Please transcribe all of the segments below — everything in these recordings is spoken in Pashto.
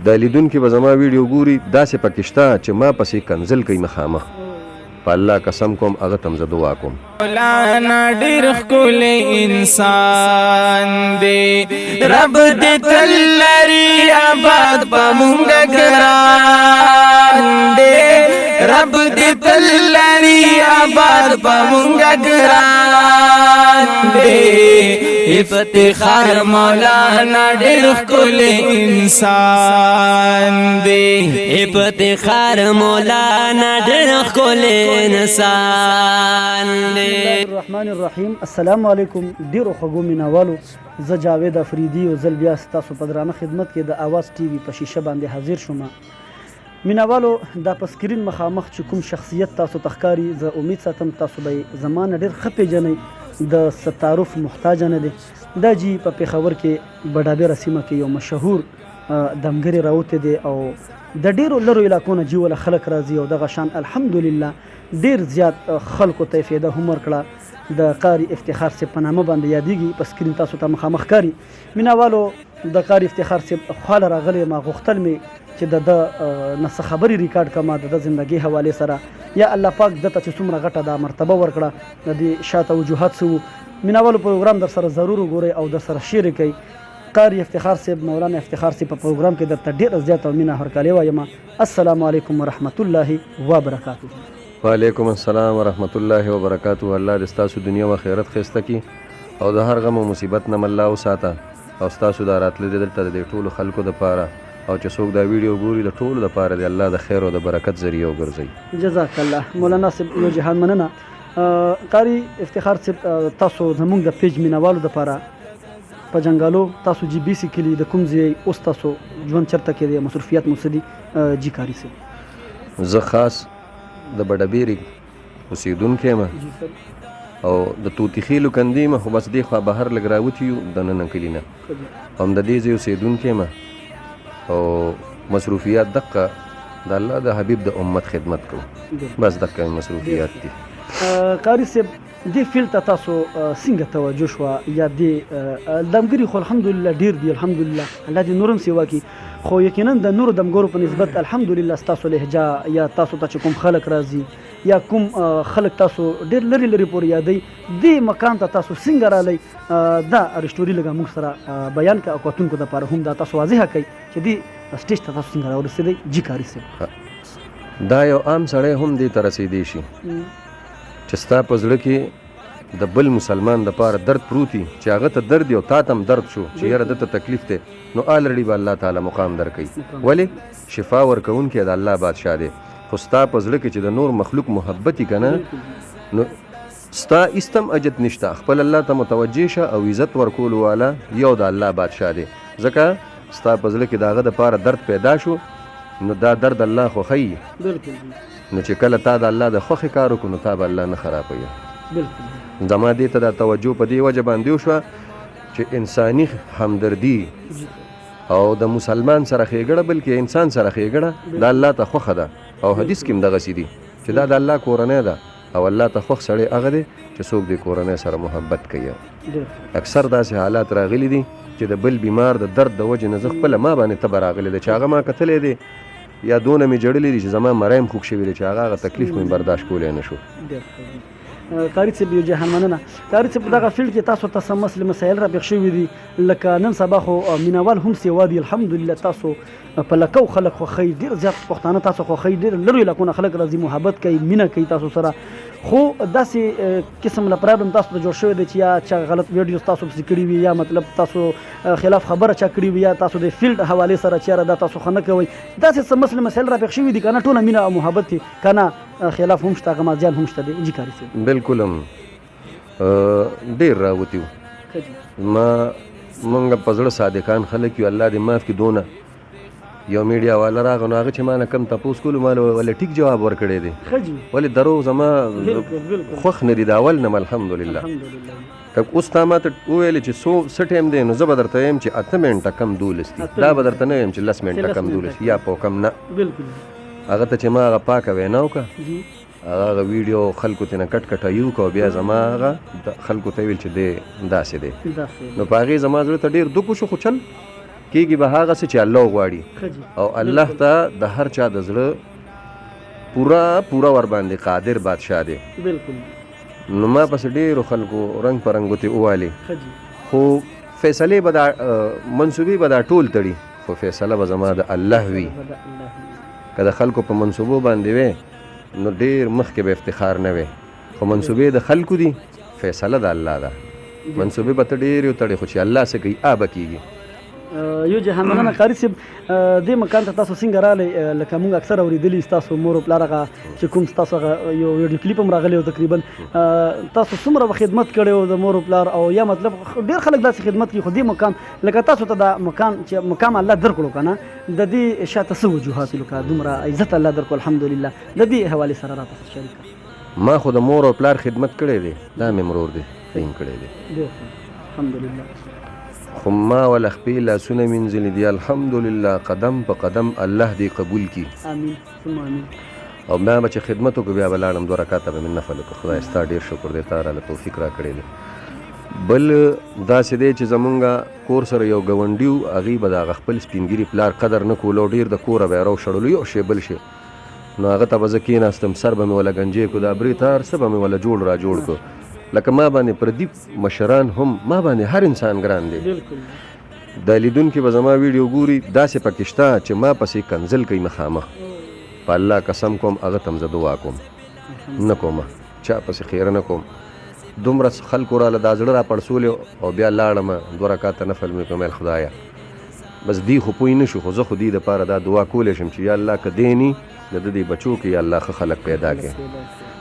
دا لیدونکي به زما ویډیو ګوري، داسې پکې شته چې ما پسې کنځل کوي مخامخ. په الله قسم کوم هغه ته هم زه دعا کوم. مولانا ډیر ښکلی انسان دی، رب دې تل لري آباد په مونږ ګران دی، رب دې تل لري آباد په مونږ ګران دی. افتخار مولانا ډیر ښکلی انسان دی، افتخار مولانا ډیر ښکلی انسان دی. الرحمن الرحیم. السلام علیکم ډیرو خوږو مینوالو، زه جاوید افریدي یو ځل بیا ستاسو په درانه خدمت کې د اواز ټي وي په شیشه باندې حاضر شوم. مینوالو، دا په سکرین مخامخ چې کوم شخصیت تاسو ته ښکاري، زه امید ساتم تاسو به یې زما نه ډېر ښه پېژنئ، د څه تعارف محتاج نه دی. دا جي په پېښور کې بډابېره سیمه کې یو مشهور دمګری راوتی دی او د ډېرو لرو علاقو نه جي وله خلک راځي او دغه شان الحمدلله ډېر زیات خلکو ته یې فایده هم ورکړه. د قاري افتخار صاحب په نامه باندې یادېږي، په سکرین تاسو ته مخامخ ښکاري. مینهوالو، د قاري افتخار صاحب خواله راغلی ما، غوښتل مې چې د ده نه څه خبرې ریکارډ کړم د ده زندګۍ حوالې سره، یا الله پاک ده ته چې څومره غټه دا مرتبه ورکړه، د دې شاته وجوهات څه وو. مینهوالو، پروګرام در سره ضرور وګورئ او در سره شیر یې کړئ. قاري افتخار صاحب، مولانا افتخار صاحب، په پروګرام کې درته ډېره زیاته مینه هرکلی وایم. السلام علیکم ورحمت الله وبرکاته. وعلیکم السلام ورحمت الله وبرکاته. الله دې ستاسو دنیا او آخرت ښایسته کړي او د هر غم او مصیبت نه الله وساته، او ستاسو دا راتلل دلته د دې ټولو خلکو دپاره او چې څوک دا ویډیو ګوري د ټولو دپاره دې الله د خیر او د برکت ذریعه وګرځوي. جزاک الله مولانا صاحب، یو جهان مننه. قاري افتخار صاحب، تاسو زمونږ د پیج مینوالو دپاره په جنګالو تاسو جی بیسیکلی د کوم ځای، اوس تاسو ژوند چرته کې دی، مصروفیت مو څه دي جی قاري صاحب؟ زه خاص د بډبېرې اوسېدونکی یم او د توتي خېلو کندې یم، خو بس دې خوا بهر لږ راوتي یو دننه کلي نه، هم د دې ځای اوسېدونکی یم او مصروفیات دقه د الله د حبیب د امت خدمت کوو، بس دقه مصروفیات دي. قاري صاحب، دې فیلډ ته تاسو څنګه توجه شوه؟ یا دې دمګري خو الحمدلله ډېر دي، الحمدلله الله دې نور هم سیوا کړي، خو یقینا د نورو دمګرو په نسبت الحمدلله ستاسو لهجه یا تاسو ته چې کوم خلک راځي یا کوم خلک تاسو ډېر لرې لرې پورې یادوي، دې مقام ته تاسو څنګه رالی؟ دا رسټوري لږه موږ سره بیان کړه او کتونکو دپاره هم دا تاسو واضحه کړئ چې دې سټیج ته تاسو څنګه راورسېدئ جی قاري صاحب. دا یو عام سړی هم دې ته رسېدی شي چې ستا په زړه کې د بل مسلمان د پاره درد پروت وي، چې هغه ته درد او تا ته هم درد شو چې یاره ده ته تکلیف دی، نو آلریډي به الله تعالی مقام درکوي. ولې شفا ورکوونکی د الله بادشاه دی، خو ستا په زړه کې چې د نور مخلوق محبت وي که نه، نو ستا هیڅ هم اجت نشته. خپل الله ته متوجه شه او عزت ورکولو والا یو د الله بادشاه دی، ځکه ستا په زړه کې د هغه دپاره درد پیدا شو نو دا درد الله خوښوي. نو چې کله تا د الله د خوښې کار وکړو نو تا به الله نه خرابوي. زما دې ته دا توجه په دې وجه باندې وشوه چې انساني همدردي او د مسلمان سره ښېګړه، بلکې انسان سره ښېګړه دا الله ته خوښه ده، او حدیث کې هم دغسې دي چې دا د الله کورنۍ ده او الله ته خوښ سړی هغه دی چې څوک د کورنۍ سره محبت کوي. اکثر داسې حالات راغلي دي چې د بل بیمار د درد د وجې نه زه خپله ما باندې تبه راغلې ده چې هغه ما کتلی دی یا دونه مې ژړلي دي چې زما مری هم خوږ شوی دی چې هغه هغه تکلیف مې برداشت کولی نه شو. قاري صاحب، یو جهان مننه. قاري صاحب، په دغه فیلډ کې تاسو ته څه مسلې مسایل راپېښ شوي دي؟ لکه نن سبا خو مینوال هم سیوا دي الحمدلله، تاسو په لکو خلک خوښوي، ډېر زیات پښتانه تاسو خوښوي، ډېر لرو علاقو نه خلک راځي، محبت کوي، مینه کوي تاسو سره، خو داسې قسم له پرابلم تاسو ته جوړ شوی دی چې یا چا غلط ویډیوز تاسو پسې کړي وي، یا مطلب تاسو خلاف خبره چا کړي وي، یا تاسو د فیلډ حوالې سره چې یاره دا تاسو ښه نه کوئ، داسې څه مسلې مسایل راپېښ شوي دي که نه؟ ټوله مینه او محبت دی که نه خلاف هم شته، غمازیان هم شته دی جی قاري صاحب؟ بالکل هم ډېر راوتي وو. ما مونږ په زړه صادقان خلک یو، الله دې معاف کړي. دونه یو میډیا والا راغی نو هغه چې ما نه کم تپوس کولو ما له ولې ټیک جواب ورکړی دی، ولې دروغ زما خوښ نه دي د اول نه الحمدلله. که اوس تا ما ته وویلې چې څو څه ټایم دی، نو زه به درته وایم چې 7:50 دي، دا به درته نه وایم چې 9:50 یا په کم نه. هغه ته چې ما هغه پاکه وینا وکړه، هغه هغه ویډیو خلکو ته نه کټ کټ یو کو، بیا زما هغه خلکو ته ویل چې دی داسې دی، نو په هغې زما زړه ته ډېر دک وشو، خو چل کیږي به هغه څه چې الله غواړي، او الله ته د هر چا د زړه پورا پورا ور باندې قادر بادشاه دی. بالکل. نو ما پسې ډېرو خلکو رنګ په رنګ ګوتې ووالې، خو فیصلې به دا منصوبې به دا ټول تړي، خو فیصله به زما د الله وي. که د خلکو په منصوبو باندې وي نو ډېر مخکې به افتخار نه وي، خو منصوبې د خلکو دي، فیصله د الله ده. منصوبې به ته ډېرې وتړې، خو چې الله څه کوي آ به کېږي. یو جهان مننه قاري صاحب، دې مکان ته تاسو څنګه راغلی؟ لکه موږ اکثر اورېدلي ستاسو مور او پلار هغه چې کوم ستاسو هغه یو ویډیو کلیپ هم راغلی و، تقریبا تاسو څومره به خدمت کړی و د مور او پلار، او یا مطلب ډېر خلک داسې خدمت کوي، خو دې مقام لکه تاسو ته دا مقام چې مقام الله درکړو که نه، د دې شاته څه وجوهات لکه دومره عزت الله درکړو الحمدلله، د دې حوالې سره راته څه شریک کړه. ما خو د مور او پلار خدمت کړی دی، دا مې مرور دی تعین کړی دی، الحمدلله. خو ما ولا خپې لاسونه مینځلي دي الحمدلله، قدم په قدم الله دې قبول کړي، آمین ثم آمین. او بیا به چې خدمت وکړو بیا به لاړم 2 رکعته به مې نفل وکړ. خدای ستا ډېر شکر دی، تا راله توفیق راکړی دی. بل داسې دی چې زمونږ کور سره یو ګاونډي و، هغوی به د هغه خپل سپین ږیري پلار قدر نه کولو، ډېر د کوره به یې راوشړلو یو شی بل شی. نو هغه ته به زه کېناستم، سر به مې وله ګنجې کړو، دا برېت هر څه به مې وله جوړ را جوړ کړو. لکه ما باندې پردي مشران هم، ما باندې هر انسان ګران دی. دا لیدونکي به زما ویډیو ګوري، داسې پکې شته چې ما پسې کنځل کوي مخامخ، په الله قسم کوم هغه ته هم زه دعا کوم نه کومه، چا پسې خیره نه کوم. دومره خلکو راله دا زړه را پړسولی او بیا لاړم 2 رکعته نفل مې وکړ، ویل خدایه بس دی خو پوه نه شو، خو زه خو دې دپاره دا دعا کولی شم چې یا الله که دی نی د ده دې بچو کې یا الله ښه خلک پیدا کړي،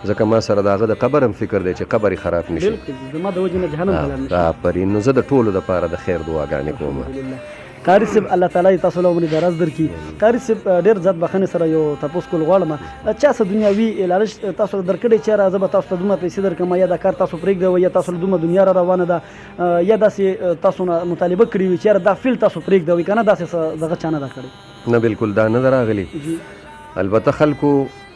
ځکه ما سره د هغه د قبر هم فکر دی چې قبر یې خراب نه شي. زما د وجې نه جهنم ته لاړ نه شي. آفرین. نو زه د ټولو دپاره د خیر دعاګانې کوم. قاري صاحب الله تعالی تاسو له عمر دراز درکړي. قاري صاحب ډېر زیات بخښنې سره یو تپوس کول غواړم، چا څه دنیاوي لالچ تاسو درکړی چې یاره زه به تاسو ته دومره پیسې درکړم، یا دا کار تاسو پرېږدوئ، یا تاسو له دومره دنیا را روانه ده، یا داسې تاسو نه مطالبه کړې وي چې یاره دا فیل تاسو پرېږدوئ که نه، داسې څه دغه چا نه ده کړې؟ نه بالکل دا نه ده راغلي. البته خلکو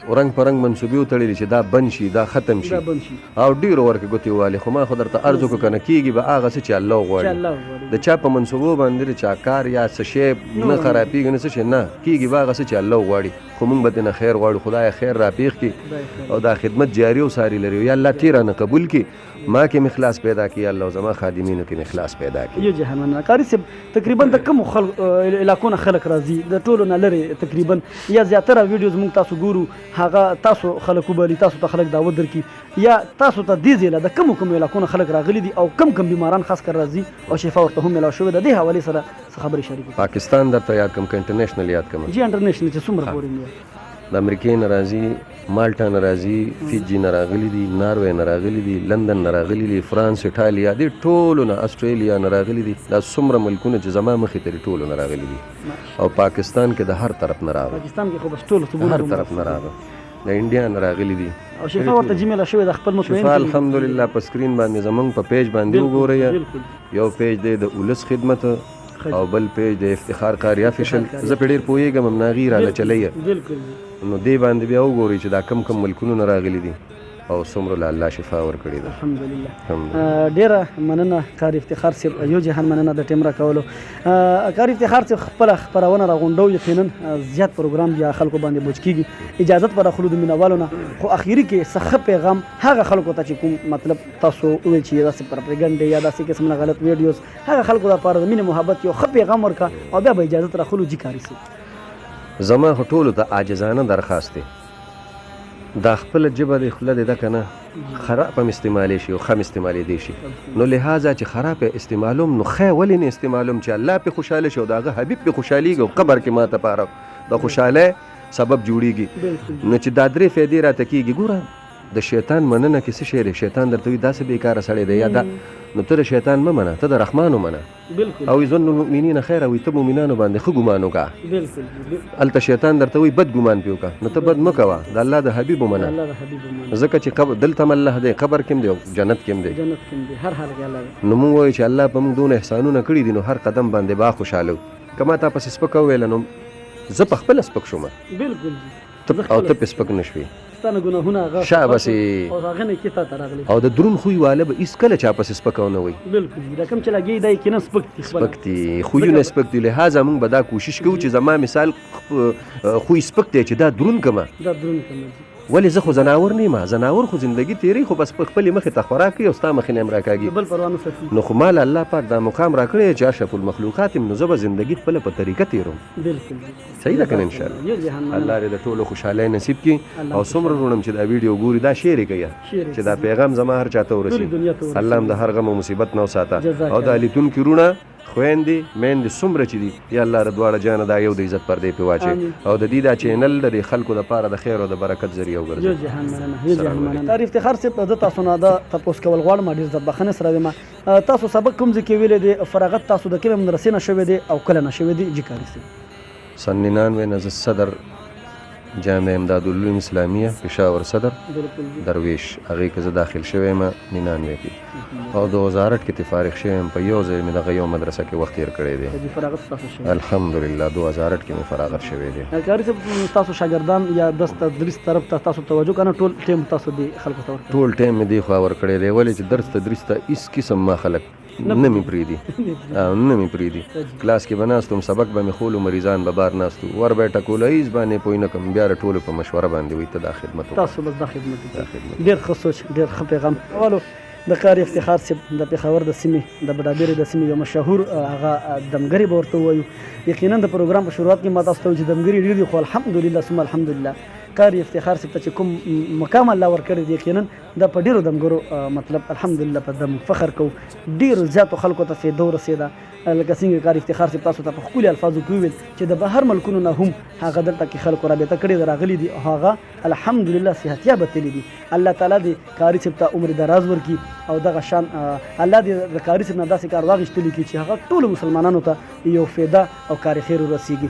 رنګ په رنګ منصوبې وتړلې چې دا بند شي، دا ختم شي، او ډېرو ورکې ګوتې ووالې، خو ما خو درته عرض وکړو که نه کېږي به هغه څه چې الله غواړي. د چا په منصوبو باندې د چا کار یا څه شی نه خرابېږي نه څه شی نه کېږي به هغه څه چې الله غواړي، خو موږ به ترې نه خیر غواړو. خدای خیر راپېښ کړي او دا خدمت جاري او ساري لري، یا الله ترې رانه قبول کړي، ما کې مې اخلاص پیدا کړي، الله زما خادمینو کې مې اخلاص پیدا کړي. یو جهان مننه. قاري صاحب تقریبا د کومو علاقو نه خلک راځي، د ټولو نه لرې تقریبا یا زیاتره ویډیوز موږ تاسو ګورو هغه تاسو خلک وبلي، تاسو ته خلک دعوت درکړي، یا تاسو ته دې ځای له د کومو کومو علاقو نه خلک راغلي دي او کم کم بیماران خاص کر راځي او شفا ورته هم میلاو شوې ده، دې حوالې سره څه خبرې شریکې کړئ. پاکستان درته یاد کړم که انټرنیشنل یاد کړم؟ جی انټرنیشنل چې څومره پورې مې یاد. د امریکې نه راځي، مالټا نه راځي، فیجي نه راغلي دي، ناروې نه راغلي دي، لندن نه راغلي دي، فرانس، ایټالیا، دې ټولو نه، اسټرالیا نه راغلي دي. دا څومره ملکونه چې زما مخې ته دي ټولو نه راغلي دي. او پاکستان کې د هر طرف نه راغلي. پاکستان کې خو بس ټولو څه هر طرف نه راغلي، د انډیا نه راغلي دي. او شفا ورته جی میلا شوې ده خپل مطمئن شفا الحمدلله په سکرین باندې زمونږ په پیج باندې وګورئ، یو پیج دی د ولس خدمت او بل پیج د افتخار قاري افیشل. زه په ډېر پوهېږم هم ناغي راله چلی. نو دې باندې بیا وګورئ چې دا کم کم ملکونو نه راغلي دي او څومره له الله شفا ورکړې ده. الحمدلله. ډېره مننه قاري افتخار صاحب، یو جهان مننه د ټیم راکولو. قاري افتخار صاحب خپله خپرونه راغونډو، یقینا زیات پروګرام بیا خلکو باندې بوج کېږي، اجازت به راخلو د مینهوالو نه، خو اخري کې څه ښه پیغام هغه خلکو ته چې کوم مطلب تاسو وویل چې داسې پرپریګنډې یا داسې قسم نه غلط ویډیوز، هغه خلکو لپاره د مینې محبت یو ښه پیغام ورکړه او بیا به اجازت راخلو. جی قاري صاحب. زما خو ټولو ته عاجزانه درخواست دی، دا خپله ژبه دی، خوله دی ده که نه، خراب هم استعمالی شي او ښه هم استعمالېدی شي، نو لهذا چې خراب یې استعمالوم نو ښه یې ولې نه استعمالوم چې الله پرې خوشحاله شي او د هغه حبیب پرې خوشحالېږي او قبر کې ما ته پاره د خوشحالۍ سبب جوړېږي. نو چې دا درې فایدې راته کېږي، ګوره د شیطان مننه کې څه شی دی، شیطان درته وایي داسې بېکاره سړی دی یا دا، نو ته د شیطان مه منه، ته د رحمان ومنه. او ظن المؤمنین خیره، وایي ته مؤمنانو باندې ښه ګمان وکړه. هلته شیطان درته وایي بد ګمان پرې وکړه، نو ته بد مه کوه، د الله د حبیب ومنه، ځکه چې دلته هم الله دی، قبر کې هم دی او جنت کې هم دی. نو موږ وایو چې الله په موږ دونه احسانونه کړي دي، نو هر قدم باندې با خوشحاله وو. که ما تا پسې سپکه وویله نو زه په خپله سپک شوم، او ته پې سپک نه شوې. ستانه ګناهونه هغه شابسي او هغه نه کې تا ته راغلي. او د درون خوی واله به هیڅ کله چا پسې سپکه ونه وایي. بالکل دا کوم چې لګي دا یقینا سپک دي، سپک دي، خویونه سپک دي. لهذا موږ به دا کوشش کوو چې زما مثال خوی سپک دی چې دا درون کمه، دا درون کمه. ولې زه خو ځناور نه یم، ځناور خو زندګي تېروي خو بس په خپلې مخې ته خوراک کوي او ستا مخې نه هم راکاږي، بل پروا نه ساتي. نو خو ما له الله پاک دا مقام راکړی چې اشرف المخلوقات یم، نو زه به زندګي خپله په طریقه تېروم. بالکل صحیح ده که نه؟ انشاءالله الله دې د ټولو خوشحالۍ نصیب کړي. او څومره وروڼه چې دا ویډیو ګوري دا شیر یې کوي چې دا پیغام زما هر چا ته ورسي. الله هم د هر غم او مصیبت نه وساته. او دا لیدونکي وروڼه، خویندې، میندې څومره چې دي، یا الله د دواړه جانه دا یو د عزت پردې پې واچوي او د دې دا چینل د دې خلکو دپاره د خیر او د برکت ذریعه وګرځوي. یو جهان مننه، یو جهان مننه. قاري افتخار صاحب، زه تاسو نه دا تپوس کول غواړم، ډېر زیات بخښنه سره وایم، تاسو سبق کوم ځای کې ویلی دی؟ فراغت تاسو د کومې مدرسې نه شوی دی او کله نه شوی دی؟ جي قاري صاحب. سن 99 نه زه صدر جامع امداد العلوم اسلامیه پېښور صدر درویش هغې کې زه داخل شوی یم 99 کې، او 2008 کې ترې فارغ شوی یم. په یو ځای مې دغه یو مدرسه کې وخت تېر کړی دی. الحمدلله 2008 کې مې فراغت شوی دی. قاري صاحب، ستاسو شاګردان یا درس تدریس طرف ته تاسو توجه کنه، ټول ټیم تاسو دې خلکو ته ورکړی؟ ټول ټیم مې دې خوا ورکړی دی، ولې چې درس تدریس ته هېڅ قسم ما خلک نه مې پرېږدي، نه مې پرېږدي. کلاس کې به ناست وم، سبق به مې ښولو، مریضان به بار ناست وو، ور به یې ټکوله، هېڅ باندې پوه نه کړم. بیا د ټولو په مشوره باندې وایي ته دا خدمت وکړه، تاسو بس دا خدمت وکړئ. ډېر ښه سوچ، ډېر ښه پیغام. اولو د قاري افتخار صاحب د پېښور د سیمې د بډابېرې د سیمې یو مشهور هغه دمګری به ورته ووایو. یقینا د پروګرام په شروعات کې ما تاسو ته وویل چې دمګري ډېر دي، خو الحمدلله ثم الحمدلله قاري افتخار صاحب ته چې کوم مقام الله ورکړی دی، یقینا دا په ډېرو دمګرو مطلب الحمدلله په دم فخر کوو، ډېرو زیاتو خلکو ته فایده ورسېده. لکه څنګه قاري افتخار صاحب تاسو ته په ښکلي الفاظو کې وویل چې د بهر ملکونو نه هم هغه دلته کې خلکو رابطه کړې ده، راغلي دي او هغه الحمدلله صحتیابه تللي دي. الله تعالی دې قاري صاحب ته عمر دراز ورکړي او دغه شان الله دې د قاري صاحب نه داسې کار واغېستلي کړي چې هغه ټولو مسلمانانو ته یو فایده او کار خیر ورسېږي.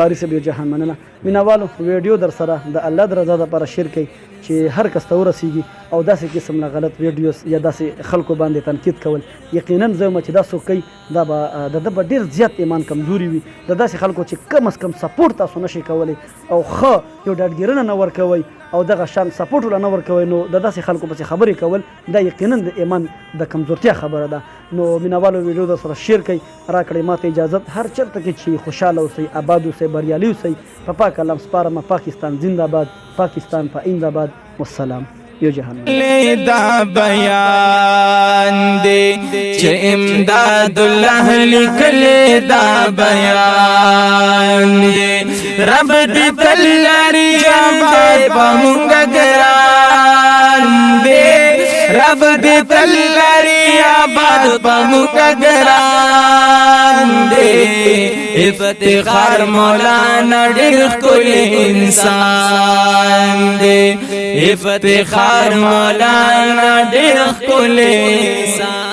قاري صاحب یو جهان مننه. مینهوالو، ویډیو در سره د الله د رضا دپاره شیر کړئ چې هر کس ته ورسېږي، او داسې قسم نه غلط ویډیوز یا داسې خلکو باندې تنقید کول، یقینا زه وایم چې دا څوک کوي دا به د ده به ډېر زیات ایمان کمزوري وي. د داسې خلکو چې کم از کم سپورټ تاسو نشئ کولی او ښه یو ډاډګیرنه نه ورکوئ او دغه شان سپورټ ولا نه ورکوئ، نو د داسې خلکو پسې خبرې کول دا یقینا د ایمان د کمزورتیا خبره ده. نو مینهوالو، ویډیو در سره شیر کړئ، راکړئ ماته اجازت. هر چېرته کې چې خوشحاله اوسئ، آباد اوسئ، بریالي اوسئ، په پاک الله سپارم. پاکستان زنده باد، پاکستان په آینده باد. والسلام. یو جهان دا بیان دی چې امداد الله لیکل، دا بیان دی. رب دې تل لري آباد په مونږ ګران دی، رب دې تل لري آباد په مونږ ګران دی. افتخار مولانا ډېر ښکلی انسان دی، افتخار مولانا ډېر ښکلی انسان.